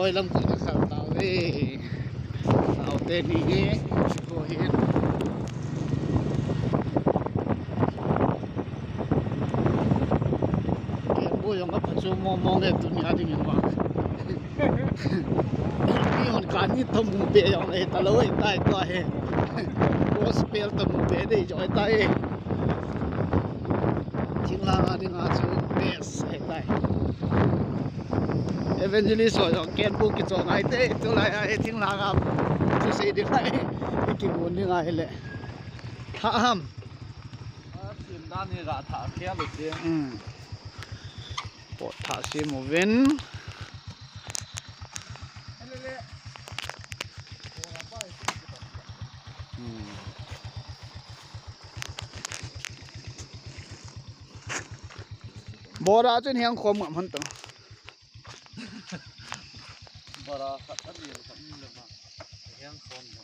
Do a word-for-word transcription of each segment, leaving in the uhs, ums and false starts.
Hoi lam ko ka sal tau le. Tau te ni e. Ko hin. Ke bo yong ka phachu mo mo nge tu ni a ding in wa. Ni hon ka ni to mu be yong e ta lo e tai to he. Gospel to mu be de jo e tai. Thinglhang a ding a chu best he tai. Evangelist ho jong ken bu kichon ai te, tulai a hi thinglhang a thusei ding a hi, i kimun ding a hi le. Tha ham. A, sim dan hi ra tha khel u te. Hmm. Pot tha sim u vin. Hmm. Bora chun hiang khom ngam han tang. Bora khat a dil khat ni le ma. Hiang khom ma.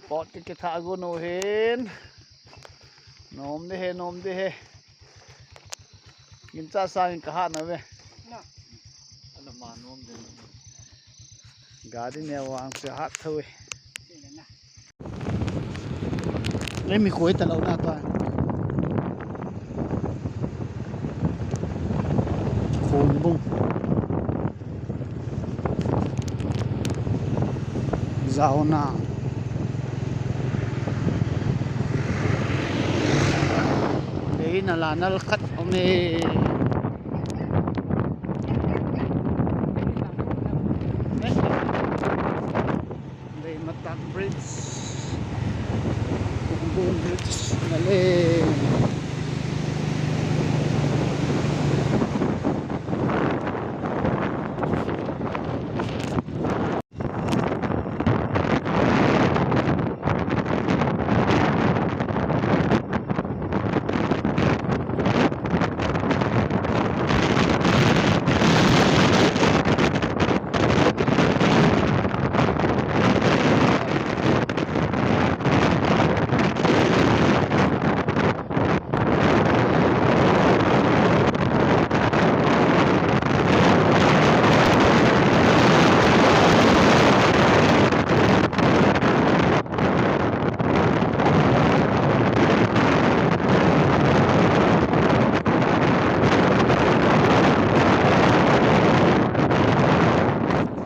Pot ki kitha gu nu hin. Nom de he, nom de he. Gincha sang in ka hat na ve. Na. Ana ma nom de. Gari ne wang se hat thui. Sile na. Ei, mi khoi ta lo na ta. Khon bung. Zauna. Ei, na la nal khat om e. Leimatak Bridge. Kumbun Bridge. Nale.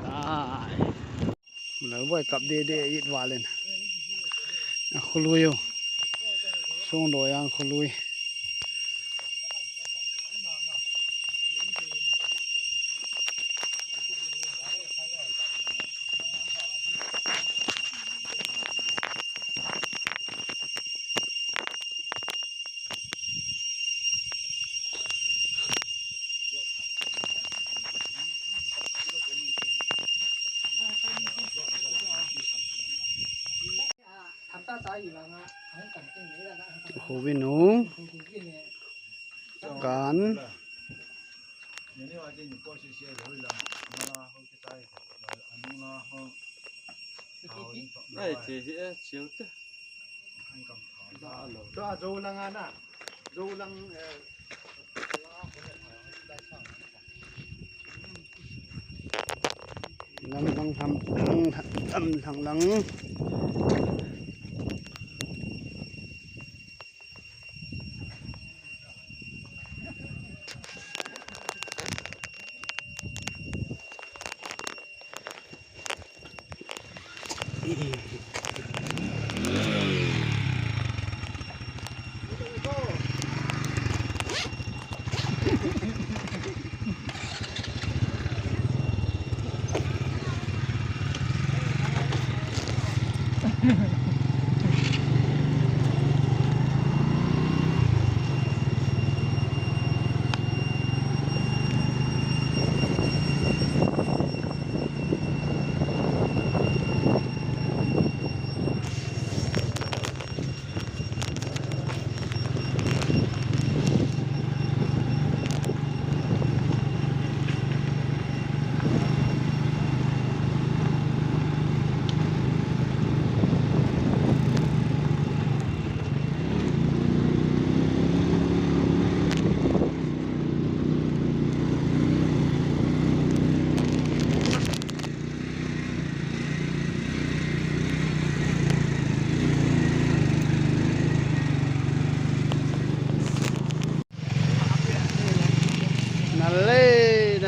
Ai. Lalboi kap de de it valen. A khului u. Song do yang khului. Houin u. Kan. Ai, che hi e, chiu te. Tua Zou lang a na. Zou lang, eh, lang, lang, lang, lang, lang, lang.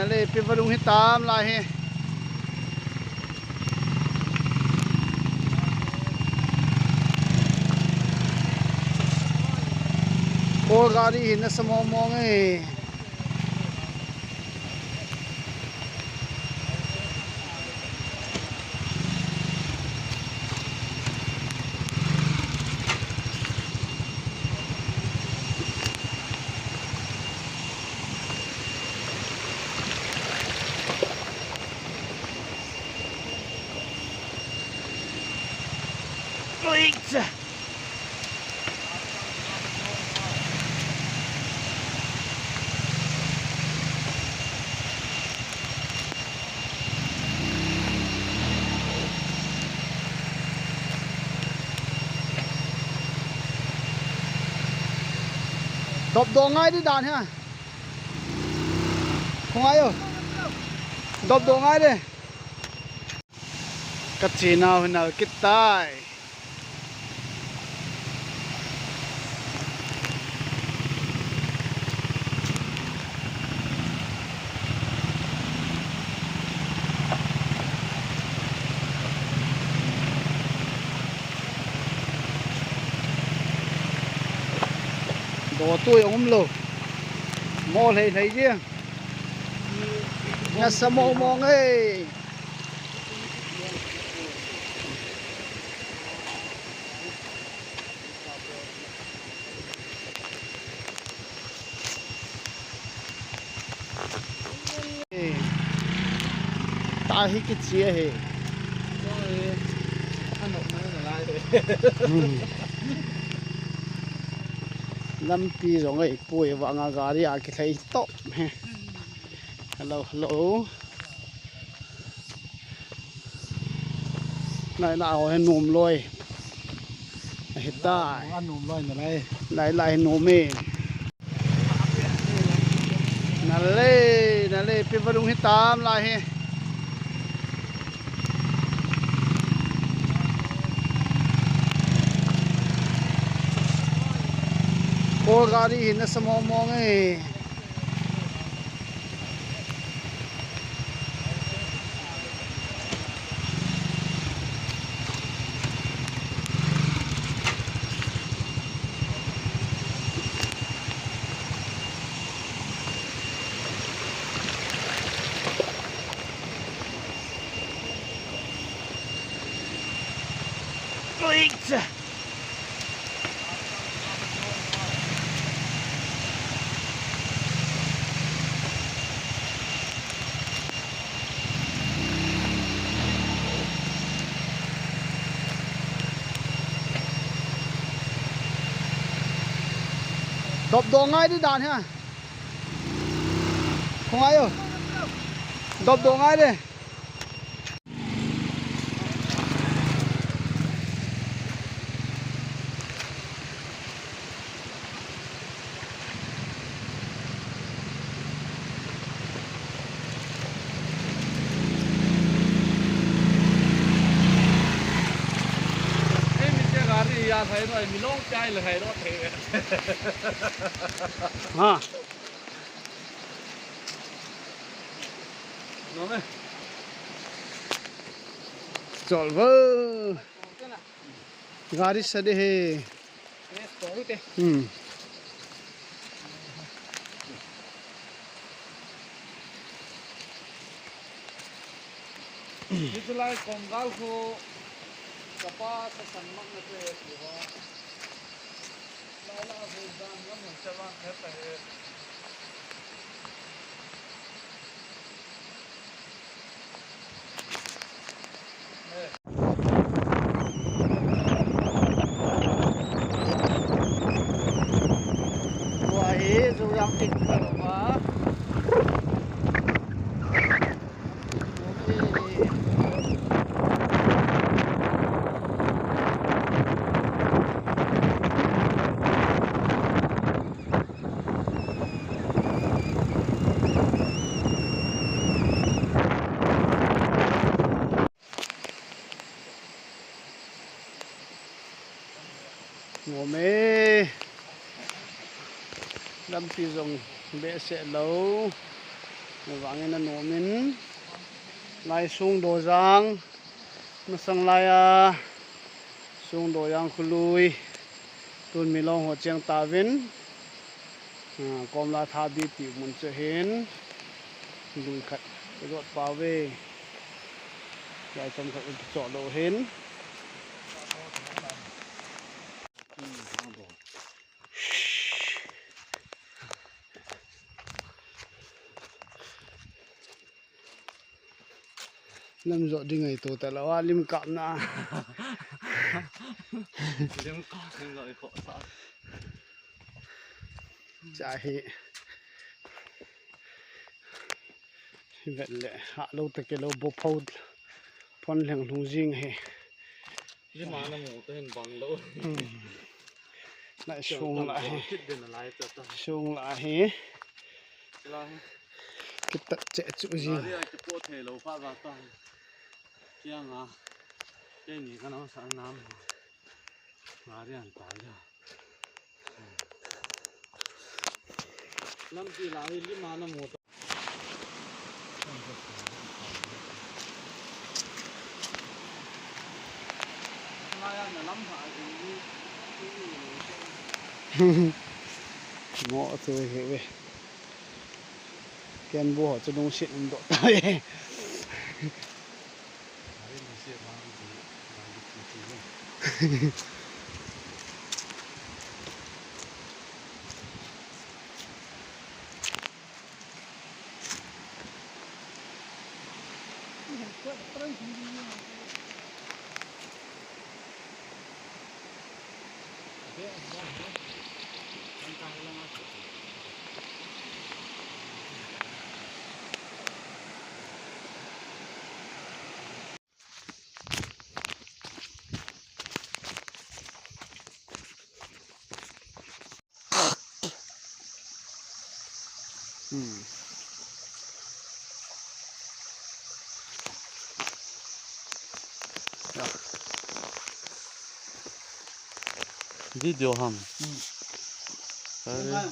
Le, pi vadung hi tam lai hi. Kol gari hi nasa mong mong e. Oi, cha. Dop dong ngai di dan ha. Khongai o. Dop dong ngai di. Ka chenau hin al kit tai. Dou tu jong um lou. Mo lhei lhei jeng. Nasa mong mong e. Tahi kichi ahi. Hmm. Lampi jong ei pui vanga gari a kilhei top he. Hello, hello. Lai lai ho hi nom loi. Ahi tai. A nom loi nalai. Lai lai hi nom e. Nale, nale, pi vadung hi tam lai hi. Kol gari hi nasa mong mong e. Oi, cha. Dop dong ngai di dan ha. Khongai o. Dop dong ngai di. Ei, mi che gari a thai noi, mi long chai le thai ro thei. Ha. Nom e. Chol vo. Gari sa de he. Hmm. Hichulai Komgal khu kapa sa san mak na te ti ho. La la khu dan ngam hon chawan khat ta he. Tua hi Zoyang tik ka lou a. Ngom e. Lampi jong behseh lou. Vangin anom in, lai Sungdojang, masang lai a, Sungdojang khului, tun Milong ho cheng tauvin, ah, Komla Thabi ti mun chu hin, lui khat, i rot pau ve, lai chom khat i cho lou hin. Lam jo ding ai to ta la wa lim kap na. Lim kap ding lo i ko sa. Cha hi. Hi vet le ha lo ta ke lo bo phau. Phon leng lung jing hi. Lima na mu ta hin bang lo. Hmm. Lai sung la hi. Kit din lai ta ta. Sung la hi. Lai. Kitat che chu ji. Gari a kipo thei lo pha va ta. Kiang a. Ke ni ka na sa nam. Gari an ta ja. Lampi la hi lima na mu ta. Mo tu hi ve. Ken bu ho chu lungset um doh ta ve. Hmm. Video ham. Hmm. Are.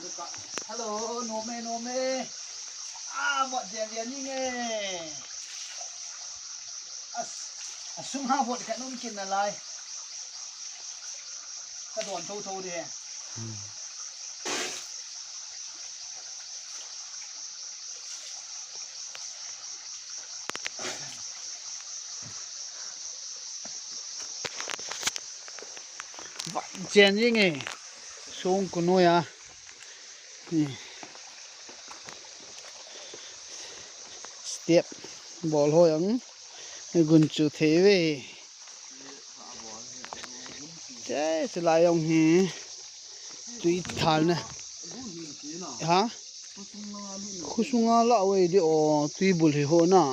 Hello, nome, nome. Ah, mo dia dia ni nge. As, asung ha bot ka nung kin na lai. Ka don tho tho de. Hmm. Vai chen jing e. Sung ku noi a. Hmm. Step bol ho jong gun chu thei ve. Che, chulai jong hi tui thal na. Ha? Khusunga la wei di o tui bul hi ho na.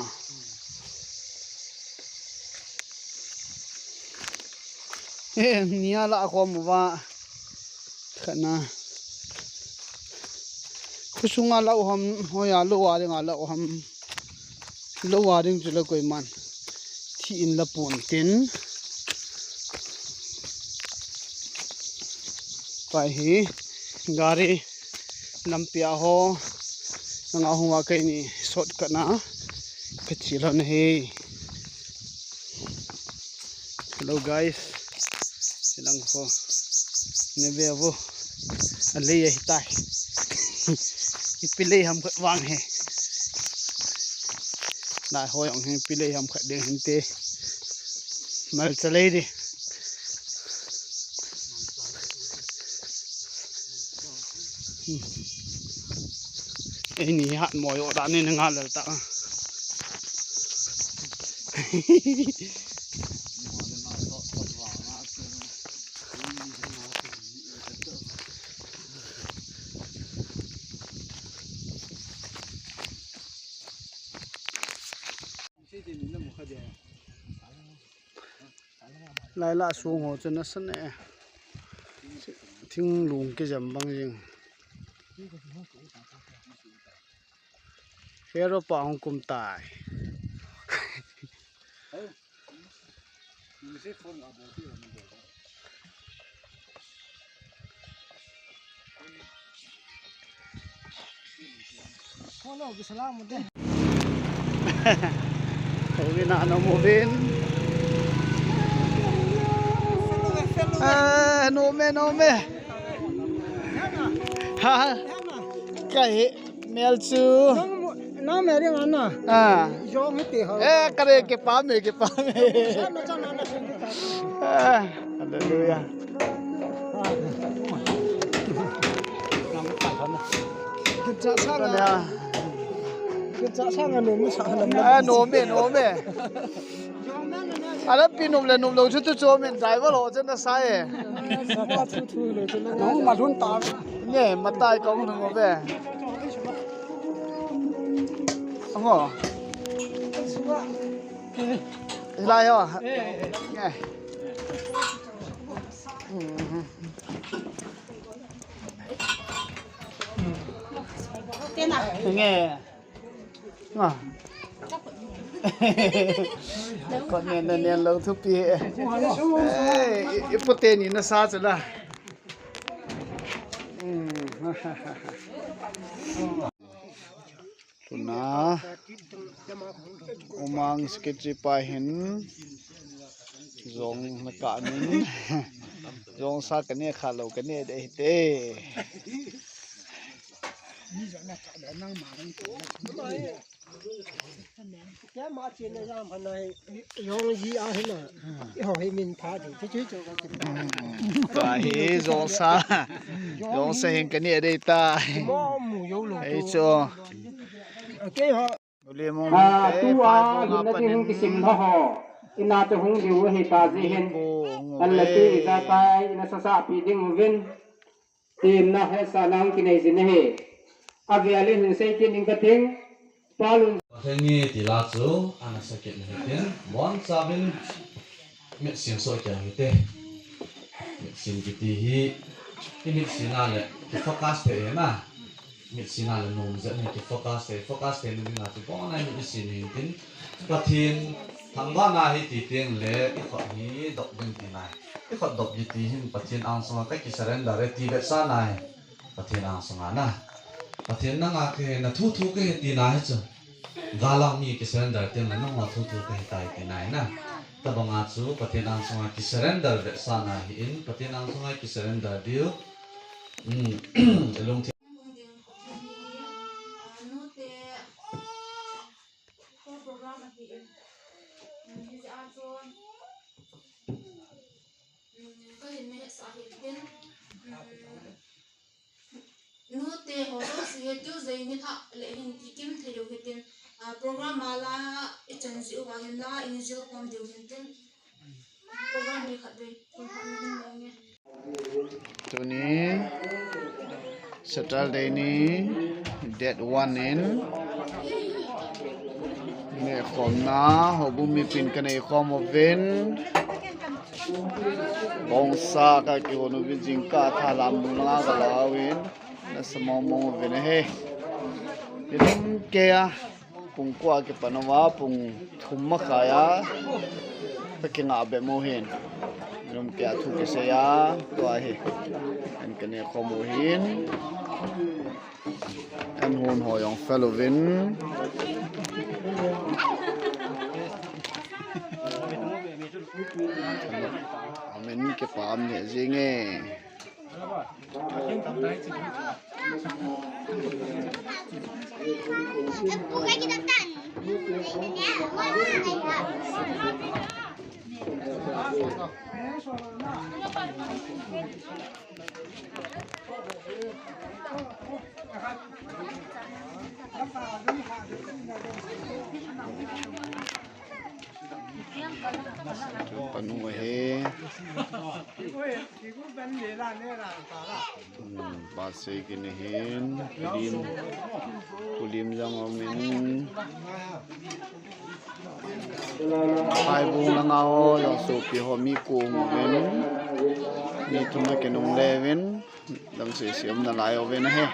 He, nia la khom va. Khat na. Khusunga la ham, hoiya lo wa dinga la ham. Lo wa ding chu la koiman. Thi in la pon tin. Pai hi gari lampi a ho. Nanga hung wa kai ni shortcut na. Ka chi lo na hi. Hello guys. Silang ho. Ne ve vo. Alei ahi tai. Ipi lei ham khat vang he. Lai ho jong hi ipi lei ham khat ding hinte. Malcha lei di. Eini hat mo yo dan ni nga lel ta. Lai la sung ho chu nasa ne. Thinglung kijam bang jing. Hero pa hung kum tai. Hello, bisalam mo din. Houin a ana um uvin. Eh, nom e, nom e. Ha, ka hi mel chu. Nang mel ding ana. Ah. Jong hi te ho. Eh, ka re kipah e, kipah e. Ah, hallelujah. Kicha sanga. Kicha sanga nom sa na. Ah, nom e, nom e. Ala pi nom le nom lou chu tu chu min driver ho chen na sa e. Sa ka chu thu lo chu na. Nang ma lhun ta. Nge, matai kong nang ve. Ngo. Hilai ho. Nge. Nge. Nga. Kon nen na nen lou thupi. Ei, i, i pute ni na sa chu la. Tuna. Umang secretary pa hin jong na ka nin. Jong sa ka ne kha lou ka ne de te. Ka hi jong sa, jong sa hin ka ne de ta. Ei chu. Ule mo. Ah, te tu a, phai bong a hin na ding panin kisim lha ho. Ina te hung diu hi ta ji hin. Pu hung uve. An la tu i ta tai, ina sa sa pi ding uvin. Tin na he sa nang kinei jin he. A ve alin hin sei tin ding ka ting. Palun. Pathengi ti la chu, ana sa kit na he tin. Bon sa bin. Mitsin soh kei hite. Mitsin kiti hi, i mitsin a le, ki focus thei na. Mitsin a le nom jeh in ki focus thei, focus thei na ding a chu, bon a i mitsin hi tin. Pathen, thangvah na hi ti teng le, i khut hi dop ding ti nai. I khut dop kiti hin Pathen angsunga ka ki surrender e ti vetsah nai. Pathen angsunga na. Pathen nanga kahe, na thu thu kahe tina hi chu. Galang mi ki surrender teng le nangho thu thu kahe tai tina hi na. Tabanga chu Pathen angsunga ki surrender vetsahna hi in, Pathen angsunga ki surrender diu. Hmm, lungthim. Program ahi in. Hijeh a chu, um, ka hin me hetsah hi tin. Um, Nute ho jouse hi Tuesday nilhah le hin kikim thei u hitin, ah, program a la i chan jeh uva hin la i jil khom diu hitin, program hi khatvei, khatvei hin nge. Tuni Saturday ni date one in nehkhomna houbung mipin kanei khom uvin. Bongsa kakihon uvin jingkah thalam langa kalauvin. Nasa mong mong uvin ahi. Ilum keiya pung ko a kipan uva pung thum makhai a kakingah bep u hin. Ilum keiya thu kisei a tua hi. An kaneh khom u hin. An hon ho jong fel uvin. Amen, kipa um lheh jenge. Panu ahi. Hmm, pa sei kine hin, lim, pu lim jong aum in. Phaibung langa ho jong sopi ho mi ko um uvin. Mi thum a kinung le uvin. Dang sese um nalai uvin ahi.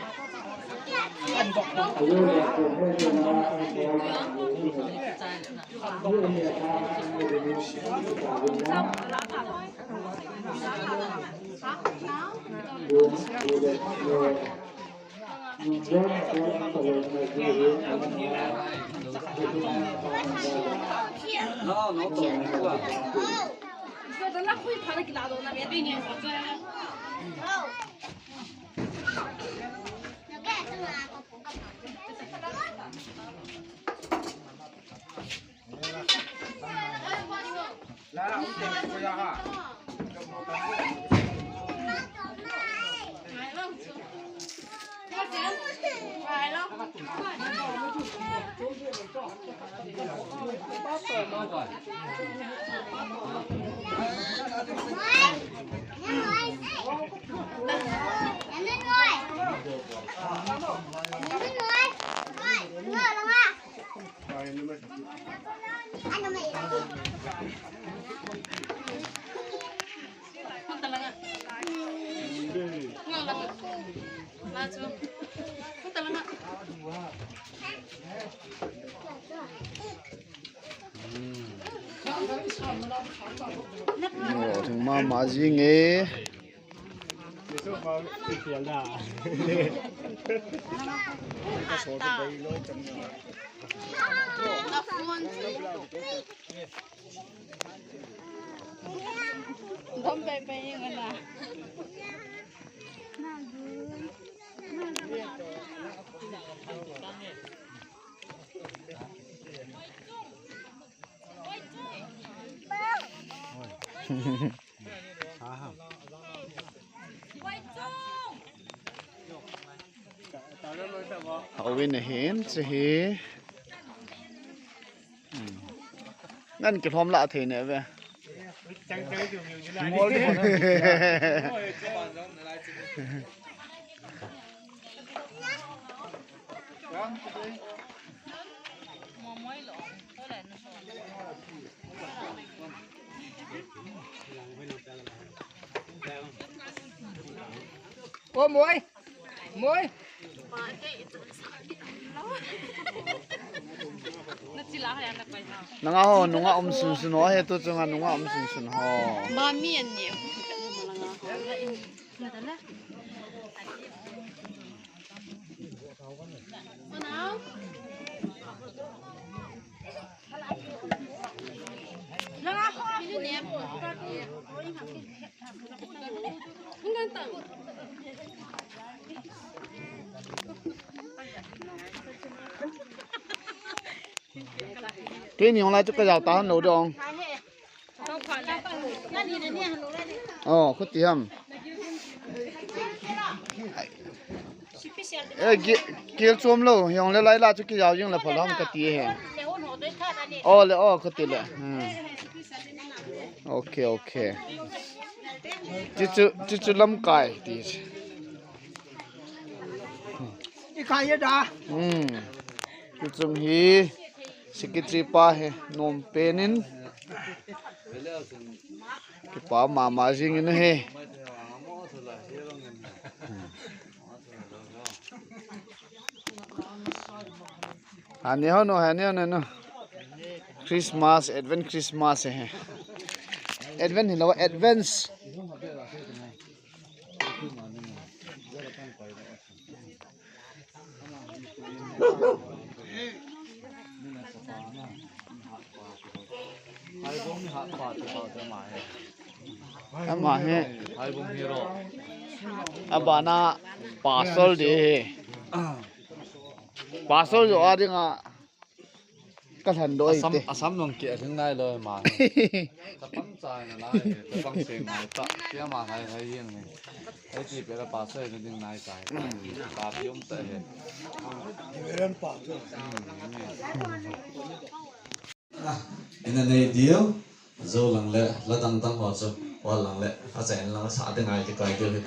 Thing mama jing e. Dom pe pe ing na. Houin ahin, hiche hi. Hmm. Ngan kilhom la thei ne ve. Ô, Moi. Moi. Nanga ho, nunga um sun sun ho, he tu chunga nunga um sun sun ho. Mami ani. Keini hung lai chu ka jao ta han lo dong. Oh, khuti ham. Eh, ki-, kil chom lo, hung le lai la chu ki jao jing le phalom kati he. Oh, le, oh, khuti le. Hmm. Okay, okay. Chuchu, chuchu lamkai ti. I kai ya da. Hmm. Chuchu hi. Secretary pa hi nom pen in. Kipa mama jing in hi. Hani ho no, hani ho no, no. Christmas, Advent Christmas hi. Advent hi lo, advance. Ama hi. Abana pastor de hi. Pastor jo a dinga. Ka lhan doi Assam, te. Assam nong ki a lhing nai lo ma. Ka pang chai na lai, ka pang seng nai ta, kia ma hai hai yeng ni. Ai ti pe la pa sai na ding nai chai. Pa piom ta he. Reverend pa tu. Ina nei diu. Zo lang le, la dang dang ho chu, wal lang le, a chen lang sa te ngai ti kai diu hi.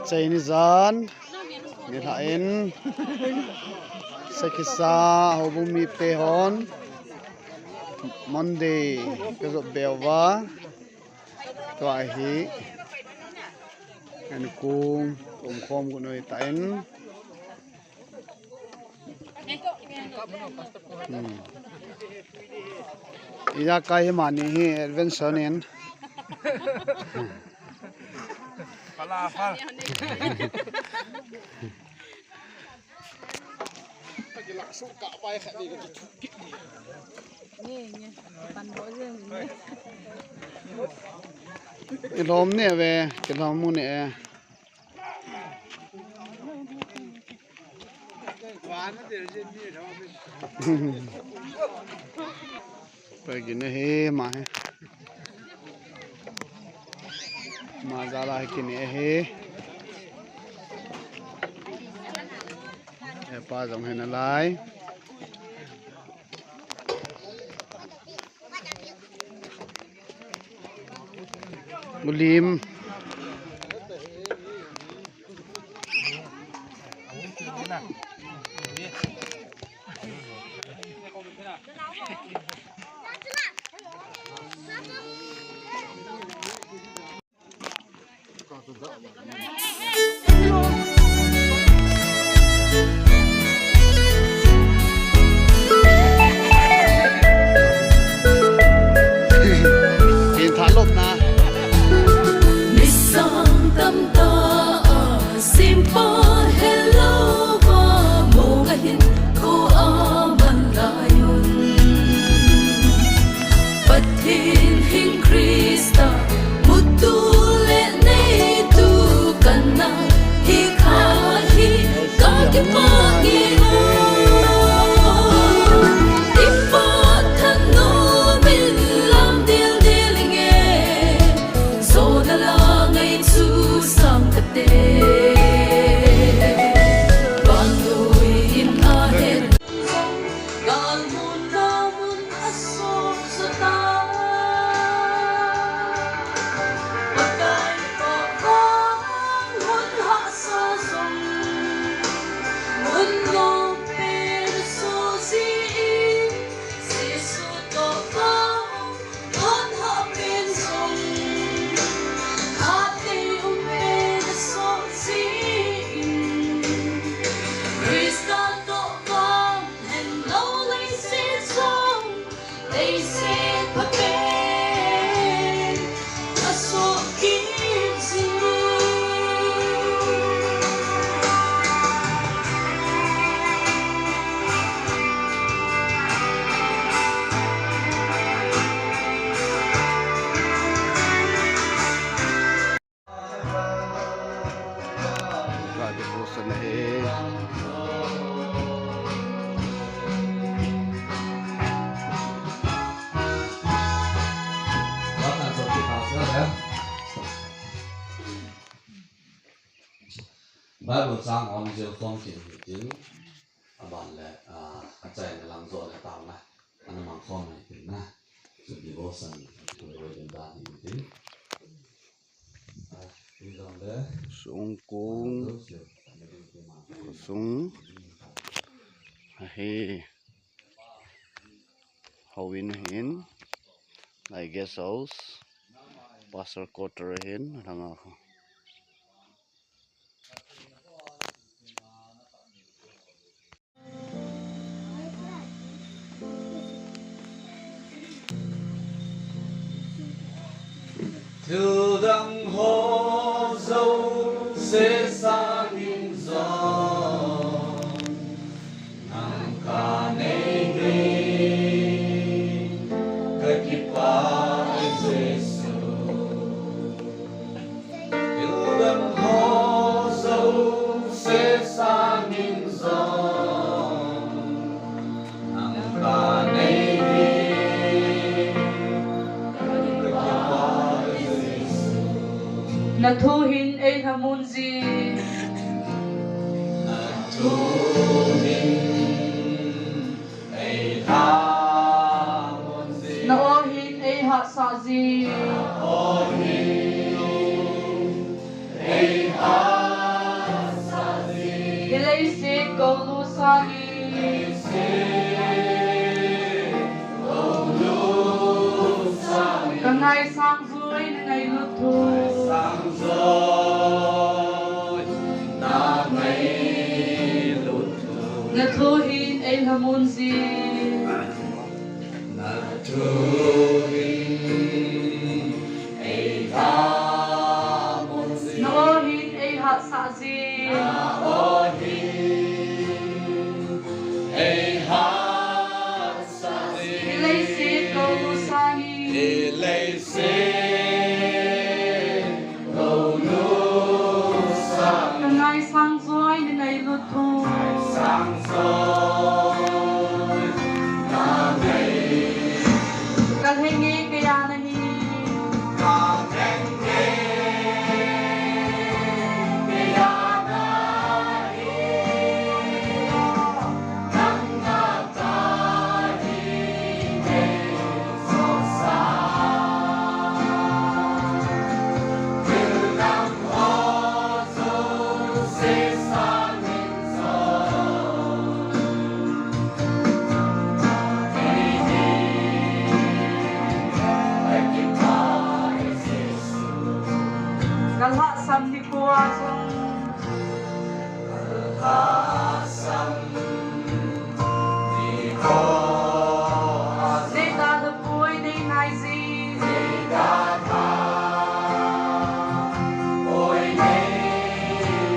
Cheini jan, nilhah in, Sekhisa houbung mite hon, Monday, kajop beuva, tua hi, enkung, umkhom gu noi ta in. Hmm. Ijakai hi mani hi adventure nin. Ilhom ne ve, kilhom mu ne. Pagin ahi, ma hi. Ma jala hi kini ahi. Hepa jong hi nalai. Mulim. Kin thalop na. Nisang tamtah a simple hello va mong ahin ko aman lai un. Pathen hing Krista, mutu le neitu kana hi kha hi ka kipah nge o. I Pathen nom in lam dildel inge, jona la ngai chu sang kate. Vannoi in ahet Gal mun, gal mun a sop sa ta. Pakai pa vang hun hahsa jong, mun nom pen so ji in, Jesu toh vang Lhon hah pen jong, hatei um pen a sot jin. Krista toh vang hen lou leiset jong, leiset pha pen a sot kit jin. Ka devotion ahi. Bible chang hon jil khom kit hitin, aban le, ah, achaina lang joh le taona ana mang khom hitin na. Chu devotion thu roi den dan hitin. Ah, hijongle sungkung, khosung ahi. Houin ahin, lai guest house, pastor quarter ahin, langa kho. Thil dang ho jouse sangin jong, nang ka nei hi, ka kipah Jesu. Thil dang ho jouse sangin jong, nang ka nei hi, ka kipah Jesu. Na thu hin ei lhamon ji. Na thu hin ei lhamon ji. Na aw hin ei hahsah ji. Na aw hin ei ha Kolu sangin. Ka ngaisang joi na ngailut thu. Na thu hin ei lhamon jin. Na thu hin ei lhamon jin. Na aw hin ei hatsah jin. Na aw hin ei hatsah jin. Hi leiset kolu sangin. Hi leiset kolu sangin. Ka ngaisang joi na ngailut thu. Ngaisang joi na ngailut. Ka lhenge kei a nahi. Ka lhenge kei a nahi. Nang na Ka lhasam nikho a jong. Lhasam nikho a jong. Nei dalha poi nei nai jin. Nei dalha poi nei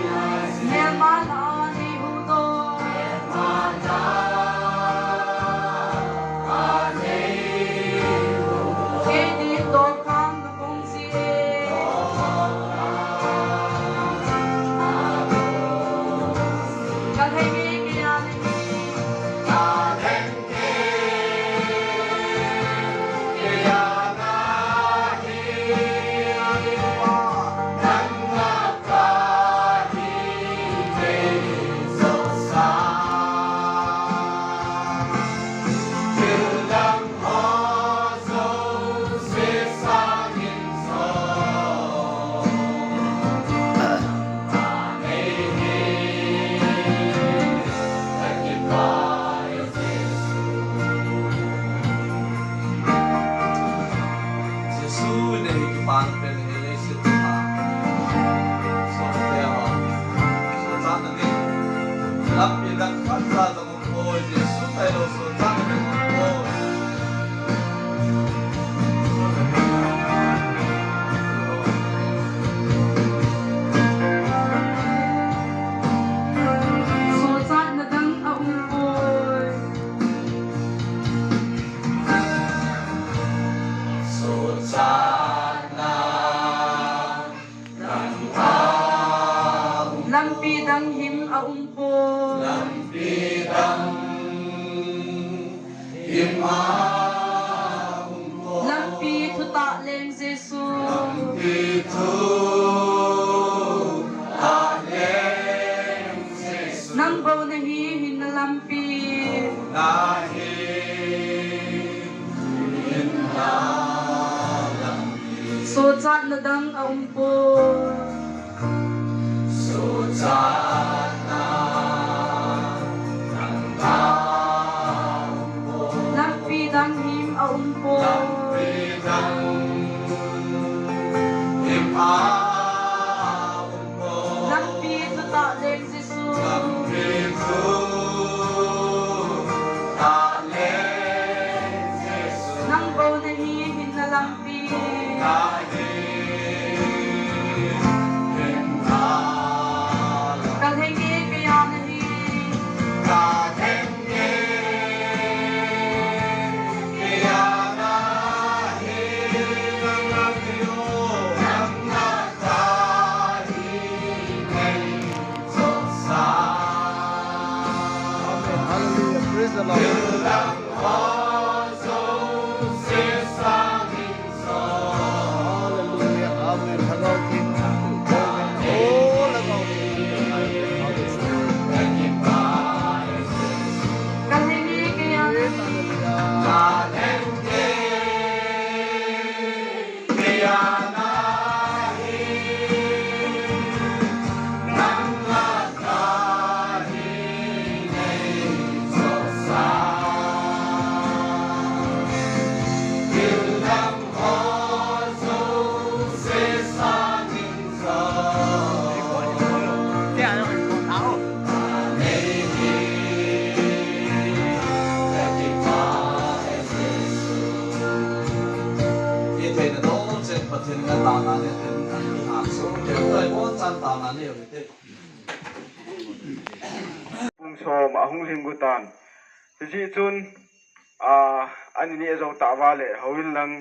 nai jin. Melma la a nei huhdoh. Melma la a nei huhdoh. Kei din dohkhang Lampi dang khat cha jong um poi, Jesu tailou sohchatna ding um poi. Sohchatna dang a um poi. Sohchatna dang a um. Lampi dang him a um poi. Lampi dang him a um poi. Lampi thutah leng Jesu. Lampi thutah leng Jesu. Nang bou nahi hinna lampi. Nahi hinna lampi. Sohchatna dang a um poi. Sohchatna dang a um poi. Lampi dang him a um poi. Lampi dang him a um poi. Lampi thutah leng Jesu. Lampi thutah leng Jesu. Nang bou nahi hinna lampi. Nahi Pung som ahung lhing gu tan. Hijeh chun, a, ani neh jou tah uva le, houin lang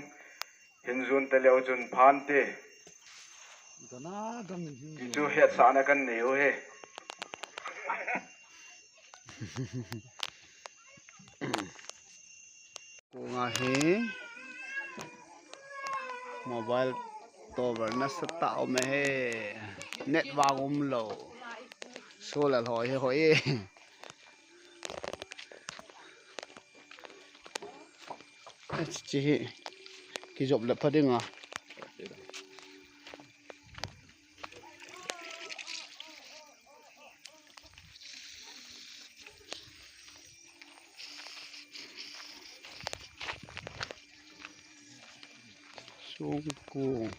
hin jon taleu chun phante. Ti chu hetsahna kan nei u hi. Kong a hi mobile tower nasatah um e he. Net vang umlou. Solar hoi hi hoi e. Hiche hi kijop le pha ding a. Songkong.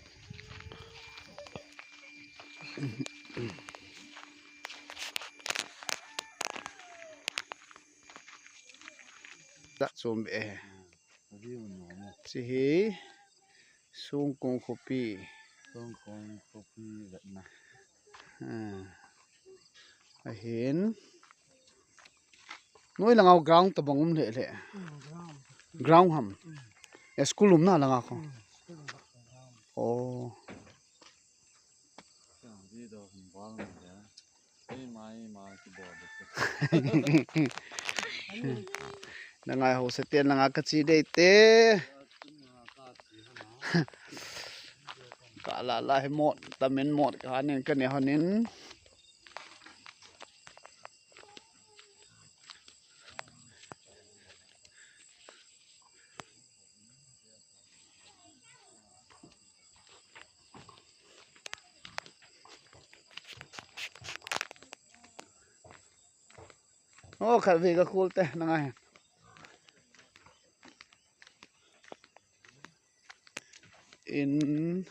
Dah chom be. Hiche hi Songkong khopi. Songkong khopi vetna. Hmm. Ahin. Noi langa ground tabang um lheh lheh. Hmm, ground. Ground ham. Hmm. Eh, school umna langa kho. Hmm, school umna ground. Oh. Nangai ho se te, nanga kache dei te. Kala la hi mot, tamin mot, kahanin kane honin. O, khatvei kakhol te, nangai. In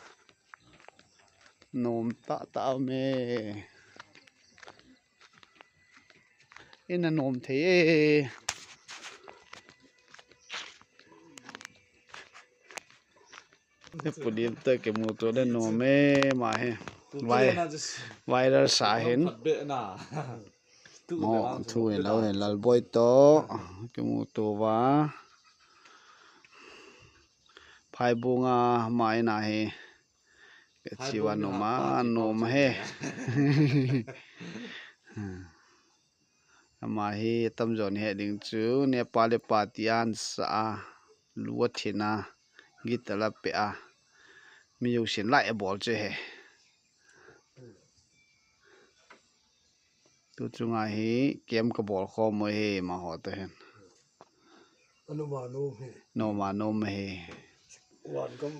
nom tah tah me. In anom thei e. Pulim te kimuto le nom e ma hi. Vai-, viral sa hin. Mo thu in lo hin Lalboi to kimuto va. Phaibunga ma in ahi. Kachiva nom a, nom he. Ama hi tamjo ni he ding chu, Nepali party a ansa a, lu athin a, guitar la pe a, mi jousen lai abol chu he. Tu chunga hi camp kabol khom u hi amaho toh hin. Anoma nom hi. Noma nom hi. Wan kam.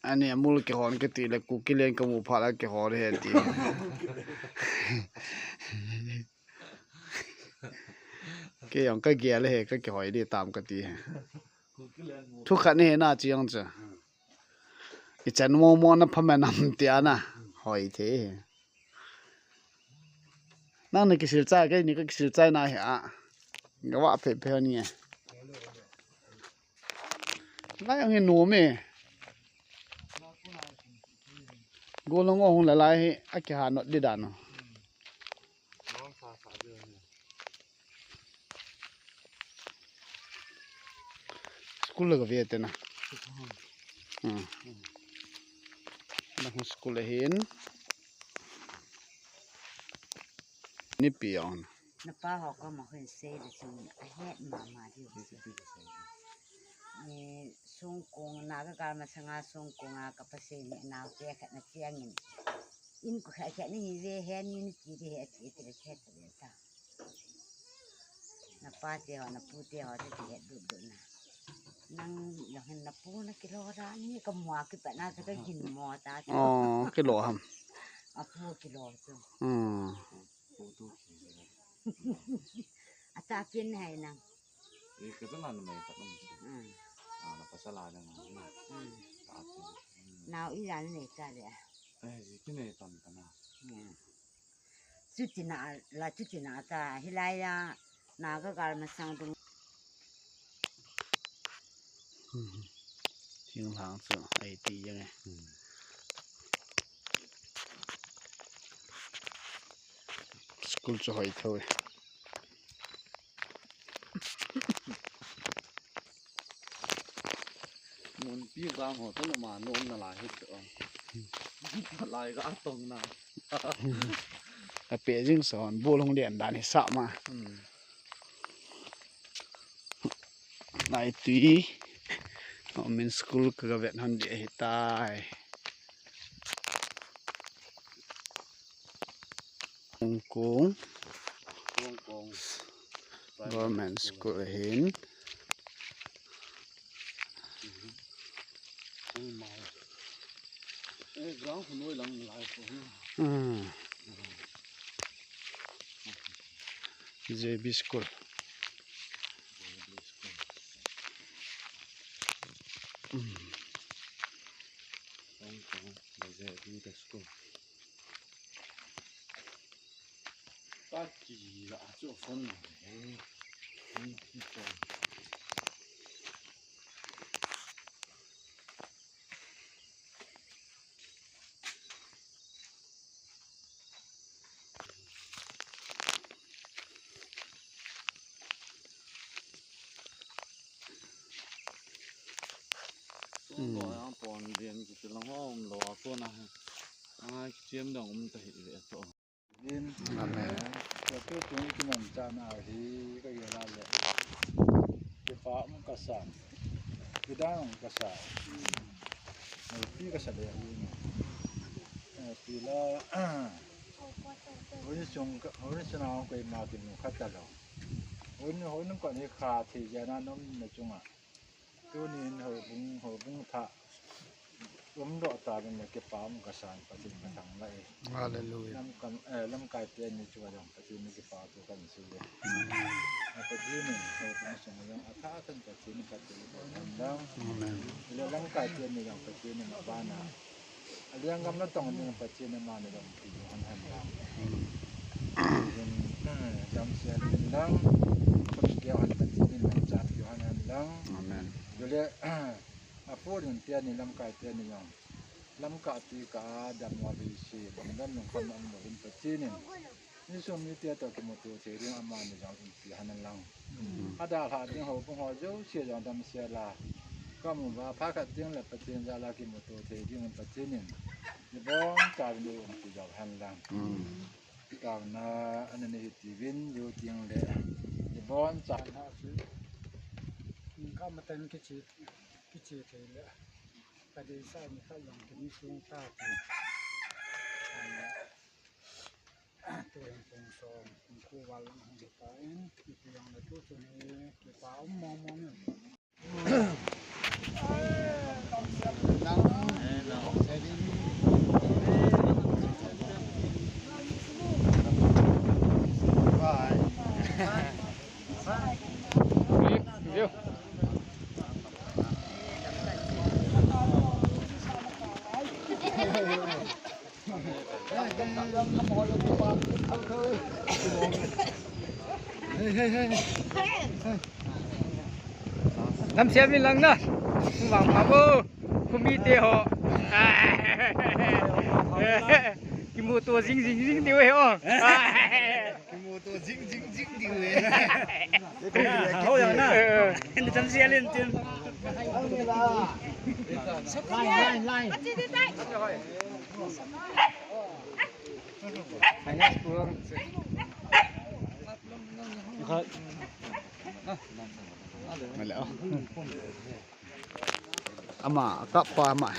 Ani amul kihon kiti le Kuki len kamu phat a kihon hi ti. Kei jong kagel hi kakihoi di tam kati. Thu khat ni na chi jong chu. Ichan momo na phaman am tia na. Hoi thei. Nang na kisil chai, keini kakisil chai na hi a. Gava phe phe ni. Lai ang hi nom e. Golhang hung la lai hi akiha not di dan o. School la gave te na. Hmm. Na hung school ahin. Nipi on. Napa ho koma hin sei le chun ahet mama di. Eh, Songkong, Naga gal masanga Songkong a kapasei ni naote khat na chiang in. In ko khat khat ni ve he ni ni ti di he ti ti le khat le ta. Napa te ho, napu te ho te ti he du du na. Nang jong hin napu na kilo ra ni kamu a kipat na chu kagin mo ta chu. Oh, kilo ham. Apu kilo chu. Hmm. Ata pin hai nang. Eh, ka jalan mai ka dum. Hmm. Ah, na pasal ada nang. Hmm. Ta tu. Hmm. Nau i jan ne ta le. Eh, ji ki ne tan ta na. Hmm. Chuti na la, chuti na ta hilai a Naga gal masang dung. Hmm. Thinglhang chu ahi ti jeng e. Hmm. school chu hoi thou e. Munpi gang ho tun ma nom na lai hi chu. Lai ga tong na. A pe jing son bul hung lian dan hi sa ma. Hmm. Lai tui. Min school ka ga vet hon di hi tai. Hong Kong. Hong Kong. Government School ahin. Eh, ground khu noi lang lai khu. Hmm. J B School. Hmm. Hong Kong, J B School. Ka kila chu phone na he. Hong Kong. Hmm. Lo yang pon dien ki lang hom lo a ko na. Ai, chiam dang um ta hi ve to. Amen. Ka tu tu ni kiman cha na hi ka ya la le. Kipa um ka sa. Kidang um ka sa. Pi ka sa le ni. Pi la. Hoi sung ka, hoi sung na ko ma ki nu kha ta lo. Hoi, hoi nung ko ni kha thi ya na nom na chunga. Tunin houbung, houbung thah um doh ta uvin le kipa um ka san Pathen ka thangvah e. Hallelujah. Lamkai, eh, lamkai teni chu jong Pathen kipa thu kan sei e. Pathen in houbung sung jong athah tah in Pathen in phatthei boh hen lang. Amen. Le lamkai teni jong Pathen in abana Aliang gam natong ding Pathen in amani dong pi johan hen lang. Hin, eh, damsel in lang. Khut keu hen Pathen in mangcha pi johan hen lang. Amen. Chule, apu ding teni lamkai teni jong. Lamkai ti ka dam wa bi si, bang dam jong kham am lo hin Pathen in. Insung mite toh kimuto thei ding amani jong umpi hen lang. Hmm. Adalhah ding houbung ho jouse jong damsel a. Kamu va phat khat ding le Pathen jal a kimuto thei ding Pathen in. Ibon chauvin umpi jong hen lang. Hmm. Taona ana nei hi tiuvin, lu ding le. Ibon cha na si. Ka matan kichi, kichi thei le. Ka dei sa ni ka jong kini sung ta ti. Tuhin pung som, pung ko val lang hung hitan, ipi jong le tu chun hi kipa um mong mong in. Bye. Clip, video. Hey, hey, hey. Damsel in lang na. Vang ma bo. Khomite ho. Kimuto jing jing jing diu he o. Kimuto jing jing jing diu he. Ho ya na. Eh, eh. Damsel in tin. Line, line, line. Ama, kapa ama.